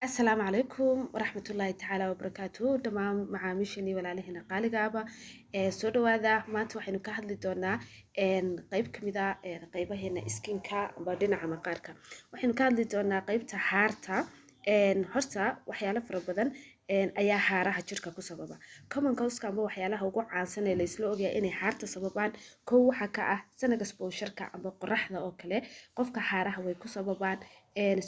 Asalaamu calaykum waraxmatullaahi tacaala wabarakaatuhu. Dhammaan macaamiishani, walaalihiina qaaligaaba ee soo dhawaada. Maanta waxaynu ka hadli doonaa qeyb kamid a qeybaheena skinka amba dhinaca maqaarka. Waxaynu ka hadli doonaa qeybta haarta. Horta waxyaalo fara badan ayaa haaraha jirka ku sababa. Common causeska amba waxyaalaha ugu caansan ee laysla ogyahay inay haarta sababaan, kow waxaa ka ah sun exposure-ka amba qoraxda oo kale, qofka haaraha way ku sababaan.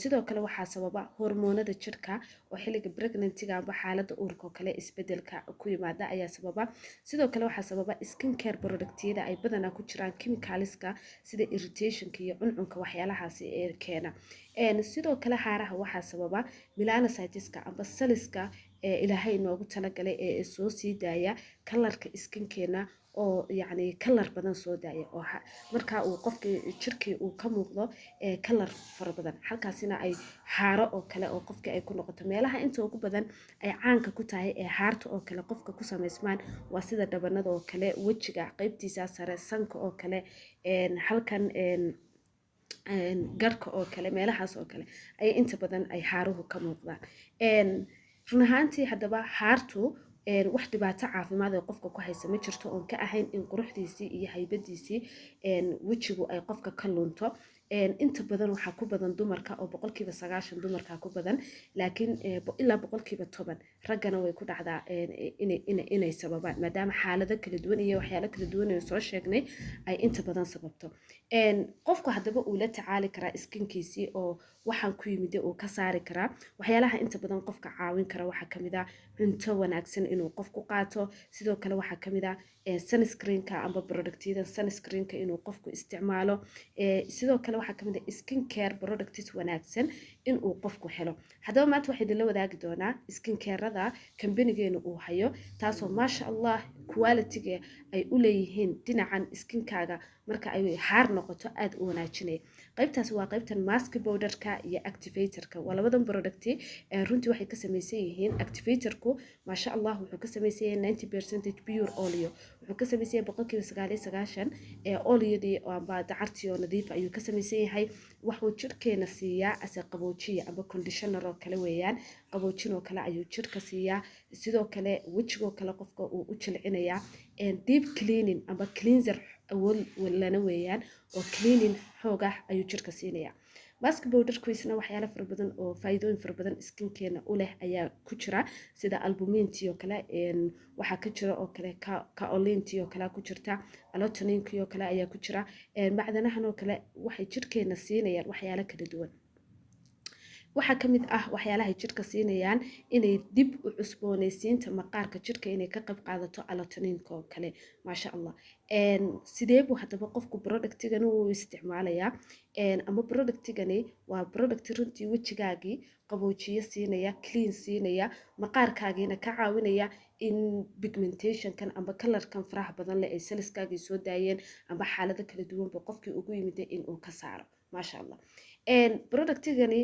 Sidoo kale waxaa sababa hormoonada jirka oo xilliga pregnancy-ga amba xaaladda uurka oo kale isbedelka ku yimaada ayaa sababa. Sidoo kale waxaa sababa skin care productyada ay badanaa ku jiraan chemicalska, sida irritationka iyo cuncunka, waxyaalahaasi ee keena. Sidoo kale haaraha waxaa sababa melanocyteska amba cellska ee Ilaahay inoogu talagalay ee soo sii daaya colorka skinkeena, oo yacni color badan soo daaya, oo marka uu qofkii jirkii uu ka muuqdo color fara badan, halkaasina ay haaro oo kale oo qofkii ay ku noqoto. Meelaha inta ugu badan ay caanka ku tahay ee haarta oo kale qofka ku samaysmaan waa sida dhabanada oo kale, wejiga qeybtiisa sare, sanka oo kale, halkan garhka oo kale, meelahaas oo kale ayay inta badan ay haaruhu ka muuqdaan. Run ahaantii haddaba haartu wax dhibaato caafimaad ee qofka ku haysa ma jirto, oon ka ahayn in quruxdiisii iyo haybadiisii wejigu ay qofka ka lunto. Inta badan waxaa ku badan dumarka, oo 90% dumarka ku badan, laakiin ilaa 10% raggana way ku dhacdaa inay sababaan, maadaama xaalado kala duwan iyo waxyaalo kala duwan aynu soo sheegnay ay inta badan sababto. Qofku haddaba uu la tacaali karaa skinkiisii oo waxaan ku yimid uu ka saari karaa. Waxyaalaha inta badan qofka caawin kara waxaa kamid ah cunto wanaagsan inuu qofku qaato. Sidoo kale waxaa kamid ah sunscreenka amba productyada sunscreenka inuu qofku isticmaalo. Sidoo kale waxaa kamid ah skin care products wanaagsan inuu qofku helo. Haddaba maanta waxaa idinla wadaagi doonaa skin careada kambanigeenu uu hayo, taasoo maasha Allah qualityga ay u leeyihiin dhinacan skinkaaga marka ay haar noqoto aada u wanaajinaya. Qaybtaas waa qaybtan mask powderka iyo activatorka. Waa labadan product. Runtii waxay ka samaysan yihiin, activatorku maasha Allah wuxuu ka samaysan yahay 90% pure oleo, wuxuu ka samaysan yahay 99% oleodii amba dacartii oo nadiif ayuu ka samaysan yahay. Wuxuu jirkeena siiyaa ase qaboojiya amba conditioner oo kale weeyaan, qaboojin oo kale ayuu jirka siiyaa. Sidoo kale wejigoo kale qofka uu u jilcinayaa. Deep cleaning amba cleanser awood lana weeyaan, oo cleaning xoog ah ayuu jirka siinayaa. Mask powderkuisna waxyaalo fara badan oo faa'iidooyin fara badan skinkeena u leh ayaa ku jira, sida albumintii oo kale waxaa ka jira, oo kale kaolintii oo kale ku jirta, allantoinkii oo kale ayaa ku jira. Macdanahan oo kale waxay jirkeena siinayaan waxyaalo kala duwan. Waxaa kamid ah waxyaalahay jirka siinayaan inay dib u cusboonaysiinta maqaarka jirka inay ka qayb qaadato, allantoinka oo kale, maasha Allah. Sidee buu haddaba qofku productigani uu isticmaalayaa? Ama productigani waa product runtii wejigaagii qaboojiye siinaya, clean siinaya, maqaarkaagiina ka caawinaya in pigmentationkan amba colorkan faraha badan leh ay cellskaagii soo daayeen amba xaalado kala duwanba qofkii ugu yimid in uu ka saaro, maasha Allah, productigani.